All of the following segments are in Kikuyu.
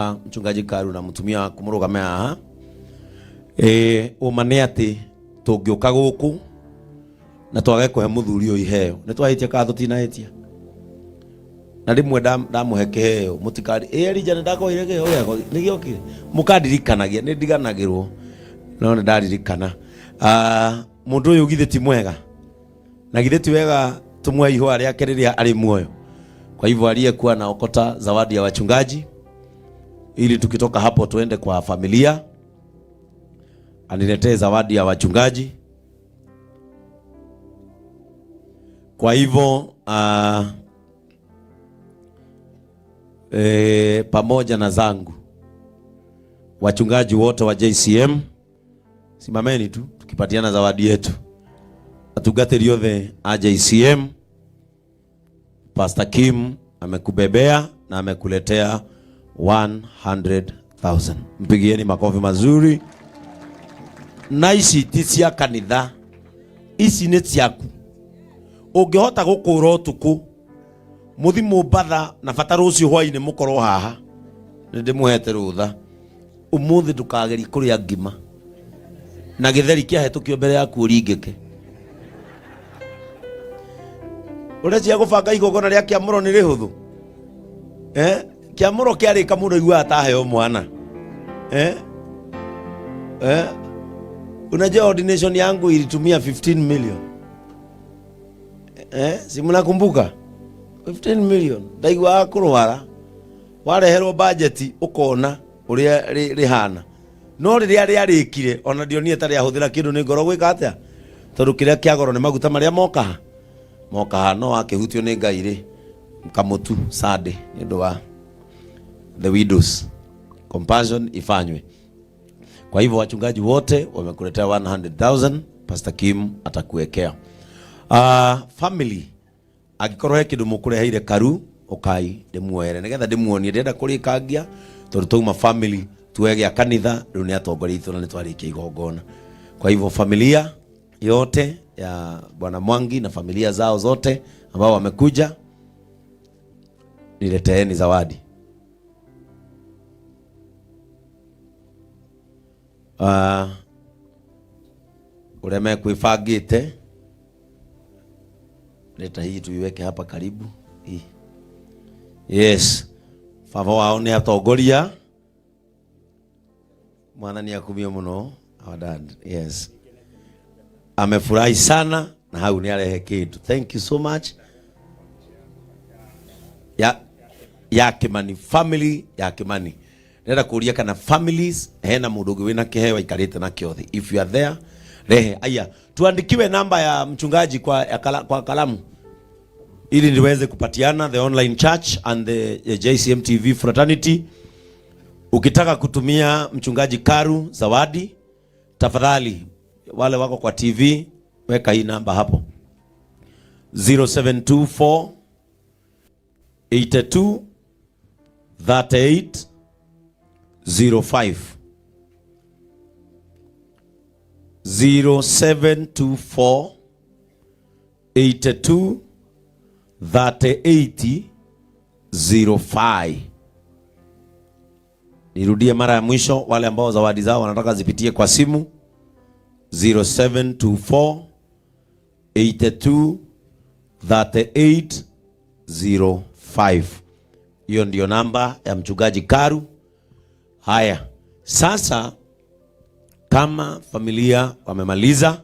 Mchungaji Karu na mutumia waku murugame haha. Uma nĩ atĩ tũngĩũka gũkũ na twage kũhe mũthuri ũyũ iheo, nĩ twahĩtia kana tũtinahĩtia? Na rĩmwe ndamũhe kĩheo mũtikari ĩ Elija, nĩ ndakũheire kĩheo gĩakwa, nĩ gĩokire? Mũkandirikanagia, nĩ ndiganagĩrwo, no nĩ ndaririkana. Ah, mũndũ ũyũ githĩ ti mwega? Na githĩ ti wega tũmuhe ihũa rĩake rĩrĩa arĩ muoyo? Kwa hivyo aliyekuwa anaokota zawadi ya wachungaji, ili tukitoka hapo tuende kwa familia, aniletee zawadi ya wachungaji. Kwa hivyo pamoja na zangu wachungaji wote wa JCM, simameni tu tukipatiana zawadi yetu. Atungatĩri othe a JCM, Pastor Kim amekubebea na amekuletea 100,000. Mpigieni makofi mazuri. Na ici ti cia kanitha, ici nĩ ciaku. Ũngĩhota gũkũra ũtukũ mũthi Mombatha na bata rũciũ hwainĩ mũkorwo haha, nĩ ndĩmũhete rũtha. Ũmũthĩ ndũkagerie kũrĩa ngima na gĩtheri kĩahĩtũkio mbere yaku ũringĩke. Ũreciria gũbanga igongona rĩa kĩamũro nĩ rĩhũthũ? Eh? Kĩamũro kĩarĩka mũndũ aiguaga ta aheo mwana. Eh? Eh? Unajua ordination yangu ilitumia 15 million. Eh? Si mnakumbuka? 15 million. Ndaiguaga kũrwara. Wareherwo budget ũkona ũrĩa rĩhana. No rĩrĩa rĩarĩkire ona ndionire ta rĩahũthĩra kĩndũ nĩ ngoro gwĩka atĩa? Tondũ kĩrĩa kĩa goro nĩ maguta marĩa moka ha. Moka ha no wakĩhutio nĩ Ngai rĩ, kamũtu Sunday nĩ ũndũ wa the widows. Compassion ifanywe. Kwa hivyo wachungaji wote wamekuletea 100,000, Pastor Kim atakuwekea. Family angĩkorwo he kĩndũ mũkũreheire Karu, ũkai ndĩmuoere nĩgetha ndĩmuonie. Ndĩrenda kũrĩkangia tondũ twauma family tuoe gĩa kanitha, rĩu nĩ atongoria itũ na nĩ twarĩkia igongona. Kwa hivyo familia yote ya Bwana Mwangi na familia zao zote ambao wamekuja, nileteeni zawadi. Ũrĩa mekwĩbangĩte, leta hii tuiweke hapa karibu hii. Yes, baba wao nĩ atongoria. Mwathani akumio mũno. Our dad, yes, amefurahi sana na hau nĩ arehe kĩndũ. Thank you so much. Ya Kimani family, ya Kimani, ndĩrenda kũria kana families hena mũndũ ũngĩ wĩna kĩheo aikarĩte nakĩo thĩ. If you are there, rehe. Aya, tuandikiwe namba ya mchungaji kwa kalamu ili niweze kupatiana the online church and the JCM TV fraternity. Ukitaka kutumia mchungaji Karu zawadi, tafadhali wale wako kwa TV, weka hii namba hapo 0724 82 38 05, 0724 82 38 05. Nirudie mara ya mwisho, wale ambao zawadi zao wanataka zipitie kwa simu, 0724 82 38 05. Hiyo ndio namba ya mchungaji Karu. Haya, sasa kama familia wamemaliza,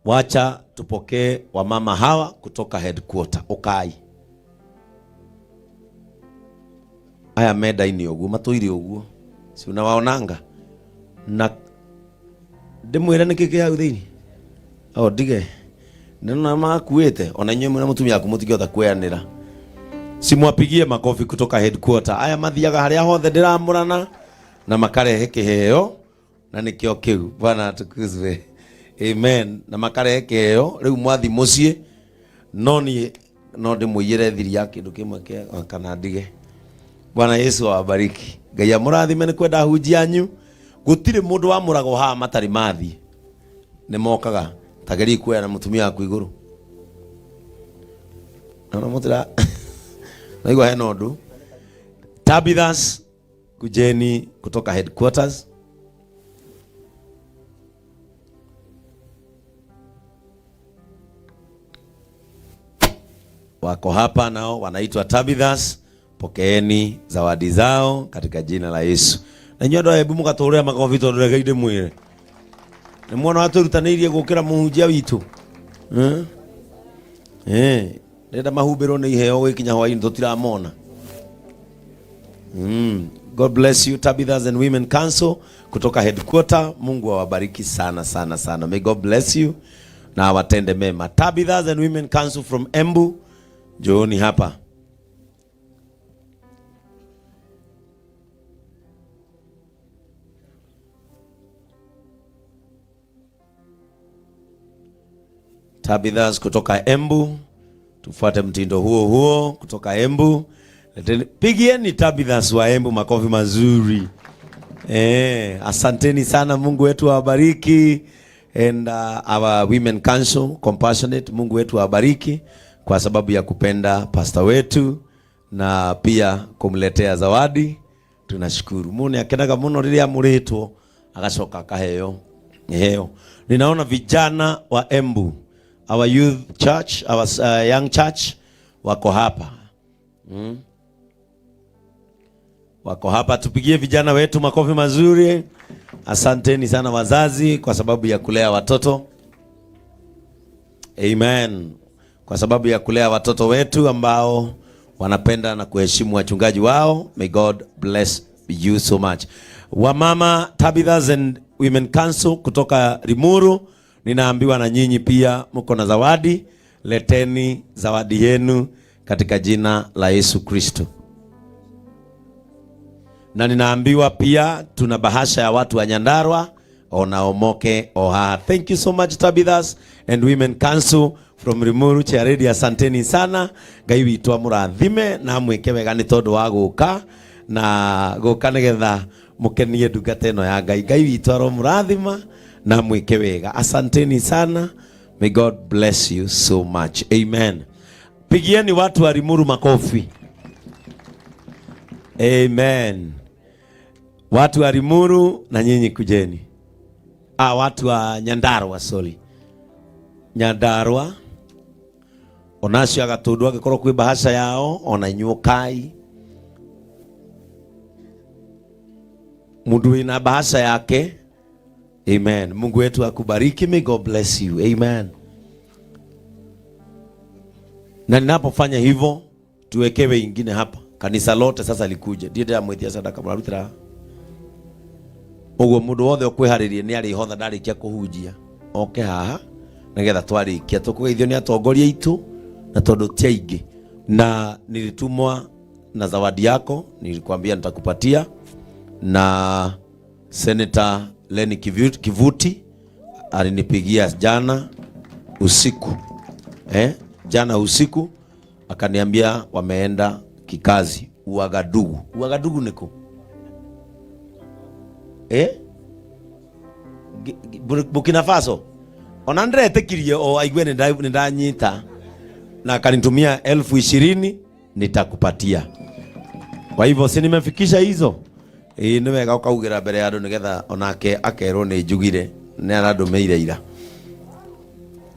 wacha tupokee wamama hawa kutoka headquarter. Ukai aya mendaini ũguo matũire ũguo, si unawaonanga? Na ndĩmwĩre nĩkĩ kĩ hau thĩinĩ, o ndige nĩna makuĩte ona inyuĩ mwĩna mũtumia waku mũtingĩhota kuoyanĩra. Simwapigie makofi kutoka headquarter. Aya mathiaga harĩa hothe ndĩramũrana na makarehe kĩheo, na nĩkĩo kĩu. Bwana atukuzwe, amen. Na makarehe kĩheo rĩu mwathi mũciĩ, no niĩ no ndĩmũiyĩre thiri ya kĩndũ kĩmwe kĩa kana ndige. Bwana Yesu awabariki. Ngai amũrathime nĩ kwenda hunji yanyu. Gũtirĩ mũndũ wamũragwo haha matarĩ mathiĩ, nĩ mokaga. Tageria kuoya na mũtumia waku igũrũ naona mũtira naigua hena ũndũ. Tabithas, kujeni kutoka headquarters. Wako hapa nao wanaitwa Tabithas. Pokeeni zawadi zao katika jina la Yesu. Na inyuĩ andũ aya Embu mũgatũrĩra makobi tondũ rekei ndĩmwĩre nĩ mwona watwĩrutanĩirie gũkĩra mũhunjia witũ. Eh? Eh, ndĩrenda mahumbĩrwo nĩ iheo gũgĩkinya hwainĩ tũtiramona. God bless you Tabithas and Women Council kutoka headquarter. Mungu awabariki sana sana sana. May God bless you na awatende mema. Tabithas and Women Council from Embu, njooni hapa. Tabithas kutoka Embu, tufuate mtindo huo huo kutoka Embu. Leteni, pigieni Tabithas wa Embu makofi mazuri. Asanteni sana, Mungu wetu awabariki. And our Women Council Compassionate, Mungu wetu awabariki kwa sababu ya kupenda pastor wetu na pia kumletea zawadi. Tunashukuru. Mungu akenaga muno riria muritwo agacoka akaheo iheo. Ninaona vijana wa Embu, our youth church, our young church wako hapa. Wako hapa, tupigie vijana wetu makofi mazuri. Asanteni sana wazazi kwa sababu ya kulea watoto. Amen. Kwa sababu ya kulea watoto wetu ambao wanapenda na kuheshimu wachungaji wao. May God bless you so much. Wamama Tabithas and Women Council kutoka Limuru, ninaambiwa na nyinyi pia mko na zawadi. Leteni zawadi yenu katika jina la Yesu Kristo. Na ninaambiwa pia tuna bahasha ya watu wa Nyandarua onaomoke oha. Thank you so much Tabithas and Women Council from Limuru Charity, asanteni sana. Ngai witũ amũrathime na amwĩke wega nĩ tondũ wa gũka na gũka nĩgetha mũkenie ndungata ĩno ya Ngai. Ngai witũ aromũrathima na amwĩke wega. Asanteni sana. May God bless you so much. Amen. Pigieni watu wa Limuru makofi. Amen. Watu wa Limuru na nyinyi kujeni. Watu wa Nyandarua, sorry. Nyandarua. Onacio agatundu angikorwo kwi bahasha yao ona inyuĩ kai. Mundu wina bahasha yake. Amen. Mungu wetu akubariki. May God bless you. Amen. Na ninapofanya hivyo tuwekewe ingine hapa. Kanisa lote sasa likuje. Ndiye ndamwĩtia sadaka mũrarutĩra. Ũguo mũndũ wothe ũkwĩharĩria nĩ arĩhotha ndarĩkia kũhunjia. Oke haha nĩgetha twarĩkia tũkũgeithio nĩ atongoria aitũ na tondũ ti aingĩ. Na nilitumwa na zawadi yako, nilikwambia nitakupatia, na Senator Lenny Kivuti alinipigia jana usiku. Jana usiku akaniambia wameenda kikazi Uagadugu. Uagadugu niko? Burkina Faso. Ona ndĩretĩkirie o aigue nĩndanyita na akanitumia 20,000 nitakupatia. Kwa hivyo si nimefikisha hizo? Nĩ wega ũkaugĩra mbere ya andũ nĩgetha onake akerwo nĩ njugire nĩ arandũmĩire ira.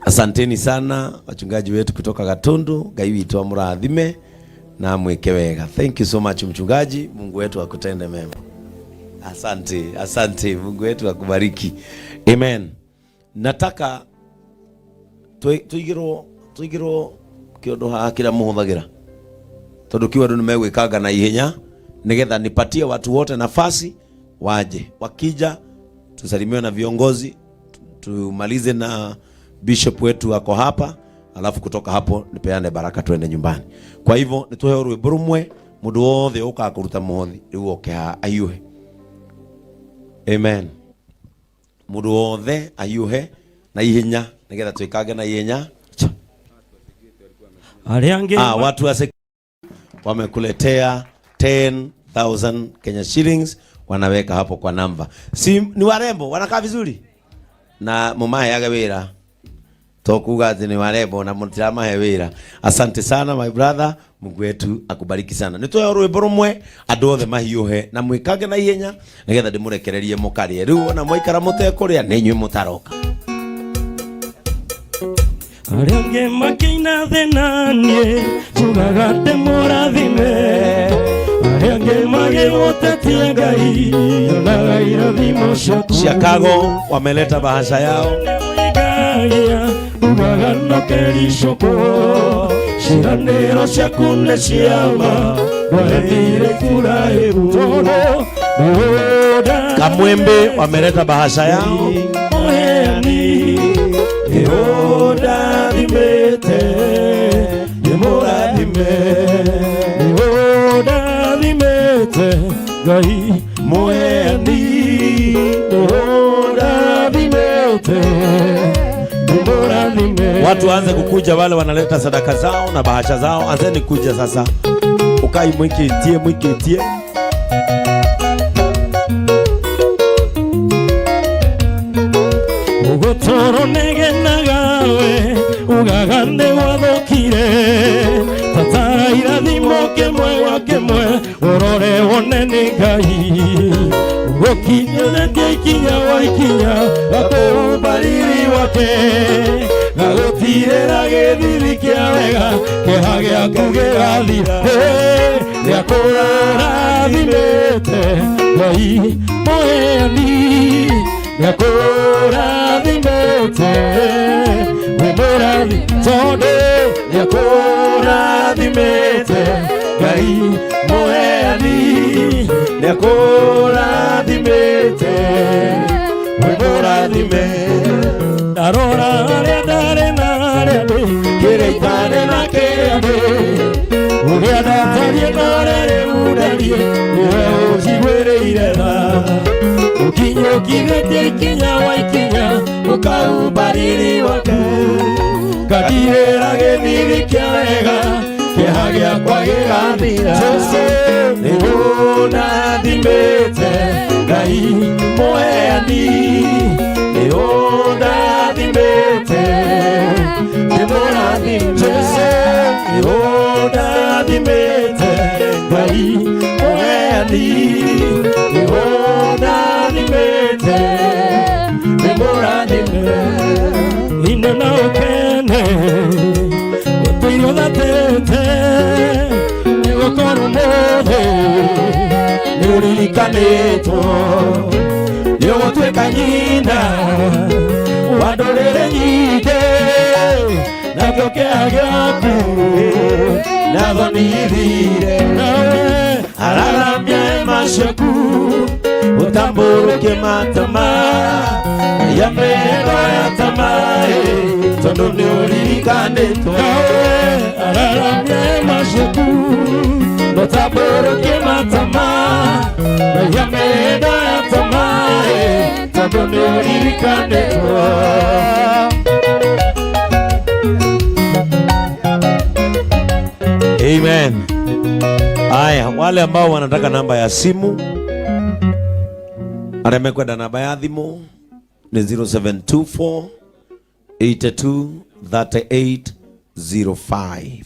Asanteni sana wachungaji wetu kutoka Gatundu. Ngai witũ amũrathime na amwĩke wega. Thank you so much mchungaji. Mungu wetu akutende mema. Asante, asante. Mungu wetu akubariki. Amen. Nataka tuigirwo kĩũndũ haha kĩrĩa mũhũthagĩra. Tondũ kiu andũ nĩmegwĩkanga na ihenya nĩgetha nipatie watu wote nafasi waje. Wakija tusalimiwe na viongozi, tumalize na bishop wetu ako hapa, alafu kutoka hapo nipeane baraka tuende nyumbani. Kwa hivyo nituhe rwimbo rumwe mundu wothe ukaga kuruta muhothi riu oke haha aiyuhe. Amen. Mundu wothe aiyuhe na ihenya nigetha twikange na ihenya. Arĩa angĩ Watu wa wamekuletea 10,000 Kenya shillings wanaweka hapo kwa namba. Si ni warembo wanakaa vizuri? Na mumaheage wira. To kuga ati ni warembo na mutiramahe wira. Asante sana my brother. Mungu wetu akubariki sana. Nĩ twoya rwĩmbo rũmwe andũ othe mahiũhe na mwĩkange na ihenya nĩgetha ndĩmũrekererie mũkarĩe. Rĩu ona mwaikara mũtekũrĩa nĩ inyuĩ mũtaroka. Arĩa angĩ makĩina thĩna niĩ njugaga ndĩmũrathime. Arĩa angĩ magĩgũtetia Ngai nyonaga irathimo ciaku. Chicago wameleta bahasha yao. Nĩũigagia ugaga ndũkericũkwo. Ciĩranĩro ciaku nĩ ciama ndwaheire Iburahĩmu tondũ nĩũndathimĩte. Kamwembe wameleta bahasha yao. Mũheani nĩũndathimĩte, nĩmũrathime. Nĩũndathimĩte Ngai mũheani, nĩũndathimĩte, nĩmũrathime. Watu waanze kukuja, wale wanaleta sadaka zao na bahasha zao, anzeni kuja sasa. Ukai mwikitie mwikitie. Ũgũtũrwo nĩgenaga we ugaga nĩ gwathũkire tatara irathimo kĩmwe gwa kĩmwe ũrore wone nĩ Ngai gũkinyithĩtie ikinya gwa ikinya gakũhumba riri wake gagũtirĩra gĩthithi kĩa wega kĩeha gĩaku gĩgathira nĩakũrathimĩte Ngai mũheani nĩakũrathimĩte wĩ mũrathi tondũ nĩakũrathimĩte Ngai mũheani nĩakũrathimĩte wĩ mũrathime. Ndarora harĩa ndarĩ na harĩa ndĩ kĩrĩa itarĩ na kĩrĩa ndĩ ũrĩa ndatariĩ na ũrĩa rĩu ndariĩ nĩwe ũnjiguĩrĩire tha ũkinyũkithĩtie ikinya gwa ikinya ũkahumba riri waku ngatirĩra gĩthithi kĩa wega kĩeha gĩakwa gĩgathira. Jesũ nĩũndathimĩte Ngai mũheani nĩũndathimĩte ndĩmũrathime. Jesũ nĩũndathimĩte Ngai mũheani nĩũndathimĩte ndĩmũrathime. Ina na ũkene ũtũire ũthatĩte nĩgũkorwo ũmũthĩ nĩũririkanĩtwo nĩũgũtuĩka nyina wa ndũrĩrĩ nyingĩ nakĩo kĩeha gĩaku na thoni ithire. Nawe araramia hema ciaku ũtambũrũkie matama ya mĩheno ya tamaĩ tondũ nĩũririkanĩtwo. Nawe araramia hema ciaku ũtambũrũkie matama ya mĩheno ya tamaĩ tondũ nĩũririkanĩtwo. Amen. Aya, wale ambao wanataka namba ya simu arĩa mekwenda namba ya thimũ nĩ 0724 82 38 05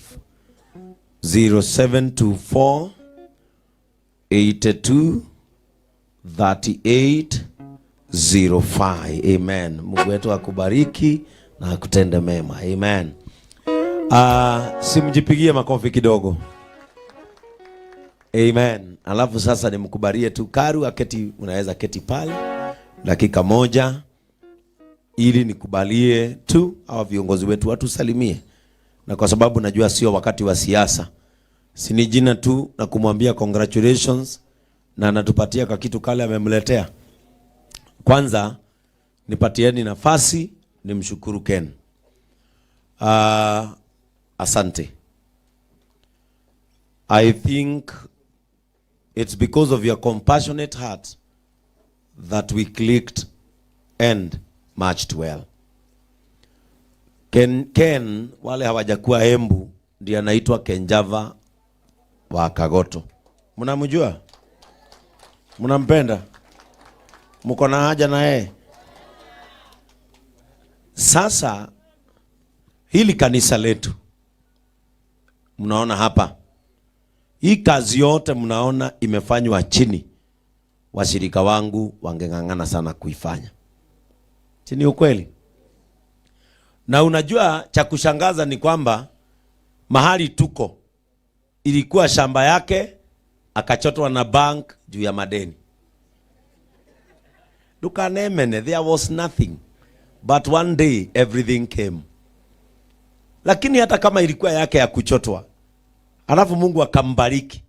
0724 82 38 05. Amen. Mungu wetu akubariki na akutende mema. Amen. Simjipigie makofi kidogo. Amen. Alafu sasa nimkubalie tu Karu aketi, unaweza keti pale dakika moja ili nikubalie tu hawa viongozi wetu watusalimie, na kwa sababu najua sio wakati wa siasa, si ni jina tu na kumwambia congratulations, na anatupatia kwa kitu kale amemletea. Kwanza nipatieni nafasi nimshukuru Ken. Asante. I think it's because of your compassionate heart that we clicked and matched well. Ken wale hawajakuwa Embu ndiye anaitwa Kenjava wa Kagoto. Mnamjua? Mnampenda? Mko na haja na yeye? Sasa hili kanisa letu mnaona hapa Hii kazi yote mnaona imefanywa chini, washirika wangu wangeng'ang'ana sana kuifanya. Si ni ukweli? Na unajua cha kushangaza ni kwamba mahali tuko ilikuwa shamba yake, akachotwa na bank juu ya madeni. Ndukanemene, there was nothing but one day everything came. Lakini hata kama ilikuwa yake ya kuchotwa, alafu Mungu akambariki.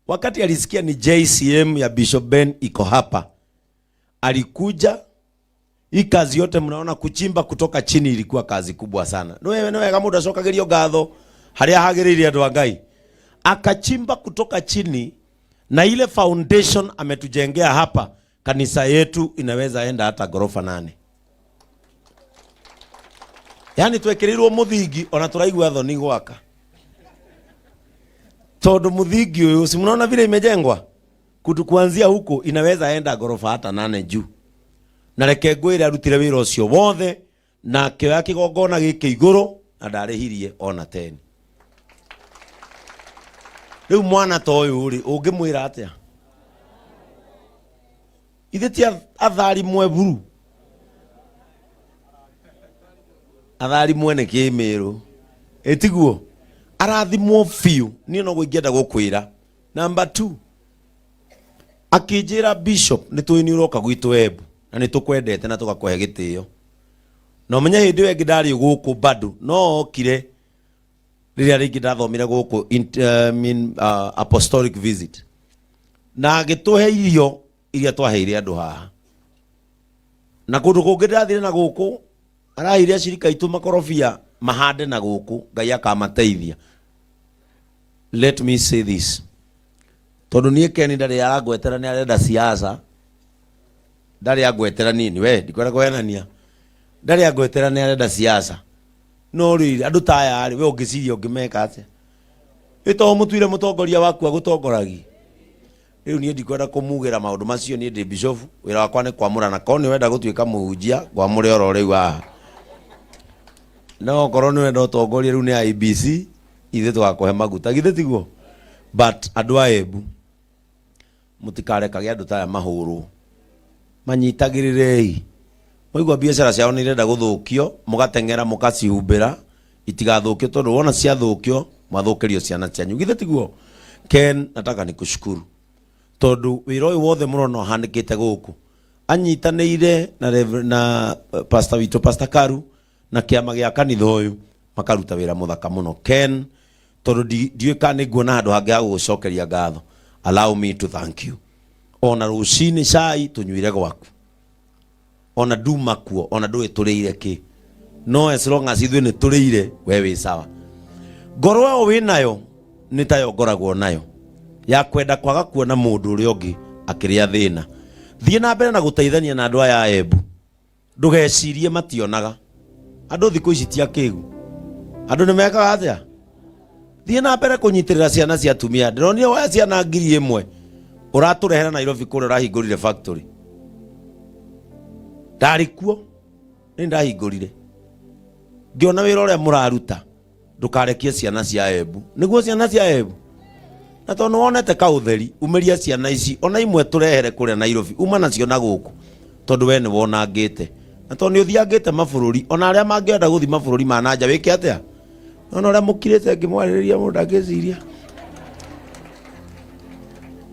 Wakati alisikia ni JCM ya Bishop Ben iko hapa, alikuja. Hii kazi yote mnaona kuchimba kutoka chini ilikuwa kazi kubwa sana. Niwe niwe kama udacokagirio ngatho haria hagiriire andu a Ngai. Akachimba kutoka chini na ile foundation ametujengea hapa, kanisa yetu inaweza enda hata gorofa 8. Yani twekirirwo muthingi ona turaigua thoni gwaka tondu muthingi uyu si mnaona vile imejengwa kutu kuanzia huko inaweza enda gorofa hata 8 juu. Na reke ngwire arutire wira ucio wothe na akioya kigongona giki iguru na ndarĩhirie ona teni. Rĩu mwana ta ũyũ rĩ, ũngĩmwĩra atĩa? Ithe ti athari mweburu, athari mwene kĩmĩrũ, ĩtiguo arathimwo biũ. Niĩ noguo ingĩenda gũkwĩra. Number 2, akĩnjĩra Bishop, nĩ tũĩ nĩ ũroka gwitũ Embu na nĩ tũkwendete na tũgakũhe gĩtĩo. Na ũmenye hĩndĩ ĩyo ĩngĩ ndarĩ gũkũ bado no okire rĩrĩa rĩngĩ ndathomire gũkũ apostolic visit, na agĩtũhe irio iria twaheire andũ haha. Na kũndũ kũngĩ ndathire na gũkũ araheire acirika aitũ makorobia mahande na gũkũ, Ngai akamateithia. Let me say this, tondu niĩ Ken ndarĩ arangwetera nĩ arenda siasa, ndarĩ angwetera nini we ndikwenda kũhenania, ndarĩ angwetera nĩ arenda siasa. No rĩrĩ andũ ta aya rĩ, we ũngĩciria ũngĩmeka atĩa? Ĩ to mũtuire mũtongoria waku agũtongoragia. Rĩu niĩ ndikwenda kũmugĩra maũndũ macio, niĩ ndĩ bishop, wĩra wakwa nĩ kwamũrana. Korwo nĩ wenda gũtuĩka mũhunjia, ngwamũre oro rĩu haha. No okorwo nĩ wenda ũtongoria rĩu nĩ IBC, ithuĩ tũgakũhe maguta, githĩ tiguo? But andũ a Embu mũtikarekage andũ ta aya mahũrwo, manyitagĩrĩrei. Mwaigua biacara ciao nĩ irenda gũthũkio, mũgateng'era mũkacihumbĩra itigathũkio, tondũ wona ciathũkio mwathũkĩrio ciana cianyu, githĩ tiguo? Ken, nataka nikushukuru tondu wĩra ũyũ wothe mũrona ũhanĩkĩte gũkũ, anyitanĩire na na pastor witũ Pastor Karu na kĩama gĩa kanitha ũyũ, makaruta wĩra mũthaka mũno. Ken, tondu ndiũĩ kana nĩ nguona handũ hangĩ ha gũgũcokeria ngatho, allow me to thank you. Ona rũcinĩ cai tũnyuire gwaku, ona nduma kuo, ona ndũĩ tũrĩire kĩ, no as long as ithuĩ nĩ tũrĩire, we wĩ sawa. Ngoro ĩyo wĩ nayo nĩ tayo ngoragwo nayo ya kwenda kwaga kuona mũndũ ũrĩa ũngĩ akĩrĩa thĩna. Thiĩ na mbere na gũteithania na andũ aya a Embu, ndũgecirie mationaga. Andũ thikũ ici ti akĩgu, andũ nĩ mekaga atĩa? Thiĩ na mbere kũnyitĩrĩra ciana cia atumia. Ndĩronire woya ciana 1000 ũratũrehera Nairobi kũrĩa ũrahingũrire factory. Ndarĩ kuo, nĩ ndahingũrire ngĩona wĩra ũrĩa mũraruta. Ndũkarekie ciana cia Embu, nĩguo ciana cia Embu, na tondũ nĩwonete kaũtheri, umĩria ciana ici ona imwe tũrehere kũrĩa Nairobi, uma nacio na gũkũ, tondũ we nĩwonangĩte, na tondũ nĩũthiangĩte mabũrũri, ona arĩa mangĩenda gũthiĩ mabũrũri ma nanja wĩke atĩa? Nona ũrĩa mũkirĩte ngĩmwarĩrĩria mũndũ angĩciria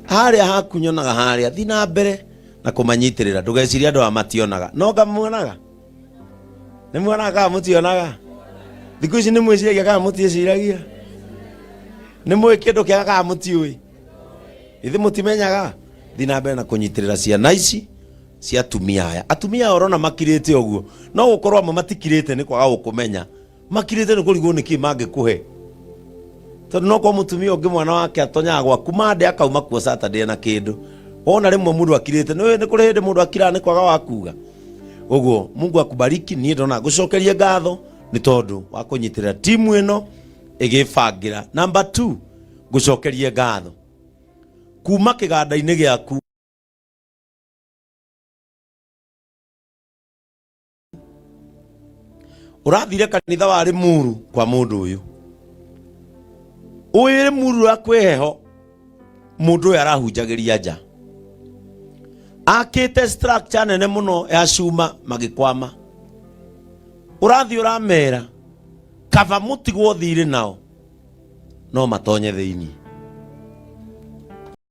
harĩa haku nyonaga harĩa. Thiĩ na mbere na kũmanyitĩrĩra, ndũgecirie andũ aya mationaga. No ngamuonaga, nĩ muonaga kana mũtionaga? Thikũ ici nĩ mwĩciragia kana mũtiĩciragia? Nĩ mũĩ kĩndũ kĩega kana mũtiũĩ? Ithuĩ mũtimenyaga. Thiĩ na mbere na kũnyitĩrĩra ciana ici cia atumia aya. Atumia aya ũrona makirĩte ũguo, no gũkorwo amwe matikirĩte nĩ kwaga gũkũmenya, makirĩte nĩ kũrigwo nĩ kĩ mangĩkũhe, tondũ no korwo mũtumia ũngĩ mwana wake atonyaga gwaku Monday akauma kuo Saturday na kĩndũ. Wona rĩmwe mũndũ akirĩte, nĩ kũrĩ hĩndĩ mũndũ akiraga nĩ kwaga wa kuga ũguo. Mungu akubariki. Niĩ ndona ngũcokerie ngatho nĩ tondũ wa kũnyitĩrĩra timu ĩno ĩgĩbangĩra. Number 2, ngũcokerie ngatho kuma kĩganda-inĩ gĩaku. Ũrathire kanitha wa Limuru kwa mũndũ ũyũ ũyũ Limuru ya kwĩ heho. Mũndũ ũyũ arahunjagĩria nja, akĩte structure nene mũno ya cuma, magĩkwama. Ũrathiĩ ũramera kaba mũtigwo thirĩ nao no matonye thĩinĩ.